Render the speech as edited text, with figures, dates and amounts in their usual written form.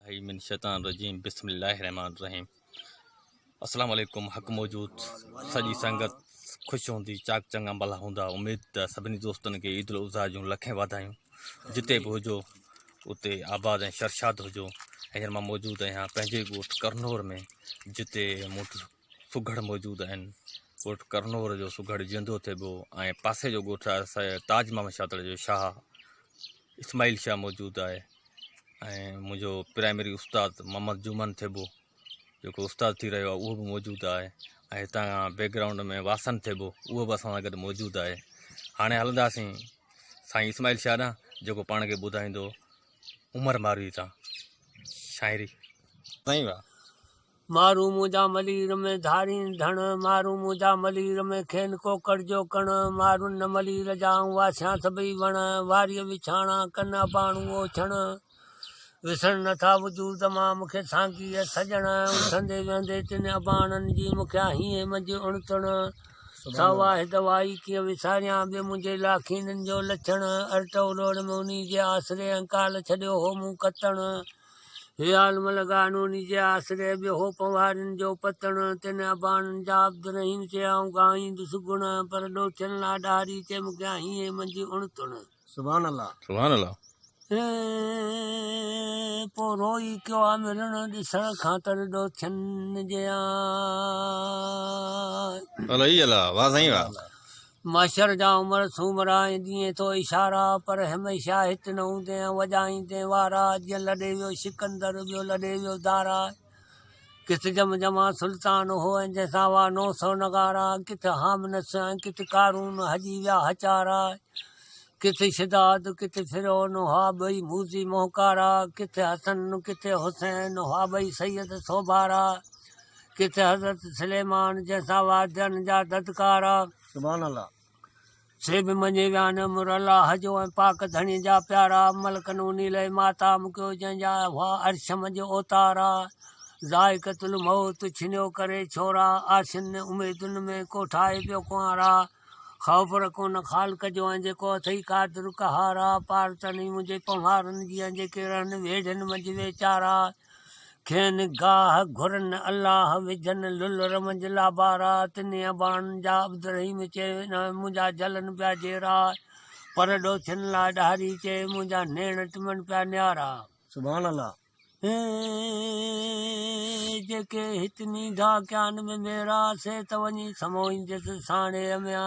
من الشيطان الرجيم بسم الله الرحمن الرحيم السلام عليڪم حق موجود سڄي سنگت خوش هوندي چاڪ چڱا ڀلا هوندا اميد ته سڀني دوستن کي عيد الاضحيٰ جون لکين واڌايون جتي به هجو اتي آباد ۽ شرشاد هجو هينئر مان موجود آهيان پنهنجي ڳوٺ ڪرنور ۾ جتي مون وٽ سگهڙ موجود آهن ڳوٺ ڪرنور جو سگهڙ جيئندو ٿيٻو ۽ پاسي جو ڳوٺ آهي تاج محمد شاهه جو شاهه اسماعيل شاهه موجود آهي ۽ منهنجو پرائمري استاد محمد جمن ٿيٻو جيڪو استاد ٿي رهيو آهي اهو به موجود آهي ۽ هتان کان بيڪ گرائونڊ ۾ واسن ٿيٻو اهو به اسان سان گڏ موجود آهي هاڻي هلنداسين سائين اسماعيل شاهه ڏانهن جيڪو پاڻ کي ٻڌائيندو عمر ماروي تان شاعري سائين واهه مارو منهنجا ملير ۾ ڌارين ڌڻ، مارو منهنجا ملير ۾ کين ڪوڪڙ جو ڪڻ، مارن نه ملير جا آئون واسيان سڀئي وڻ، واريء وڇاڻا ڪن اباڻو اوڇڻ، وسرن نه ٿا وجود مان مون کي سانگيء سڄڻ، اٿندي ويهندي تن اباڻن جي مون کي آ هينئين منجهه اڻ تڻ، سا واحد وائي ڪيئن وساريان ٻي منهنجي لاکينن جو لڇڻ، ارٽئو لوڙ ۾ انهي جي آسري ۽ ڪالهه ڇڏيو هو مون ڪتڻ. هيال م لڳا نوني جي آسري به هو پنوهارين جو پتڻ، تن اباڻن جا عبدالرحيم چي آئون ڳائيندس گڻ، پر ڏوٿين لا ڏاهري چي مون کي هينئين منجهه اڻ تڻ. سبحان الله. سبحان الله. پو روئي ڪيو آ مرڻ ڏسڻ کان تر ڏوٿين جي آ. الائي الا واه سائين واه. محشر جا عمر سومرا ۽ ڏينهن ٿو اشارا، پر هميشه هت نه هوندين ۽ وڄائيندين وارا، جيئن لڏي ويو سڪندر، ٻيو لڏي ويو دارا. ڪٿ جم جمان سلطان هو ۽ جنهن سان هئا 900 نغارا، ڪٿ هامنس ۽ ڪٿ قارون هڄي ويا هچارا. ڪٿ شداد ڪٿ فرعون هئا ٻئي موذي منهن ڪارا، ڪٿ حسن ڪٿ حسين هئا ٻئي سيد سوڀارا. ڪٿ حضرت سليمان جنهن سان هئا جن جا ددڪارا. سبحان الله. سي به مڃي ويا نه امر الله جو ۽ پاڪ ڌڻي جا پيارا. ملڪ نوني لئي ماتام ڪيو جنهن جا هئا عرش منجهه اوتارا. ذائقة الموت ڇنيو ڪري ڇورا. آسين اميدن ۾ ڪوٺائي پيو ڪنوارا. خوف رکو نه خالق جو ۽ جيڪو اٿئي قادر قهارا. پار تنهي منهنجي پنهوارن جي ۽ جيڪي رهن ويڙهين منجهه ويچارا. کين گاهه گهرن الله وجهن للر منجهه لابارا. تن اباڻن جا عبدالرحيم چئي منهنجا جلن پيا جيرا. پر ڏوٿين لاء ڏاهري چئي منهنجا نيڻ ٽمن پيا نيارا. سبحان الله. جيڪي هت مينڍا ڪيان ۾ ميرا، سي ته وڃي سموئيندس ساڻيهه ۾.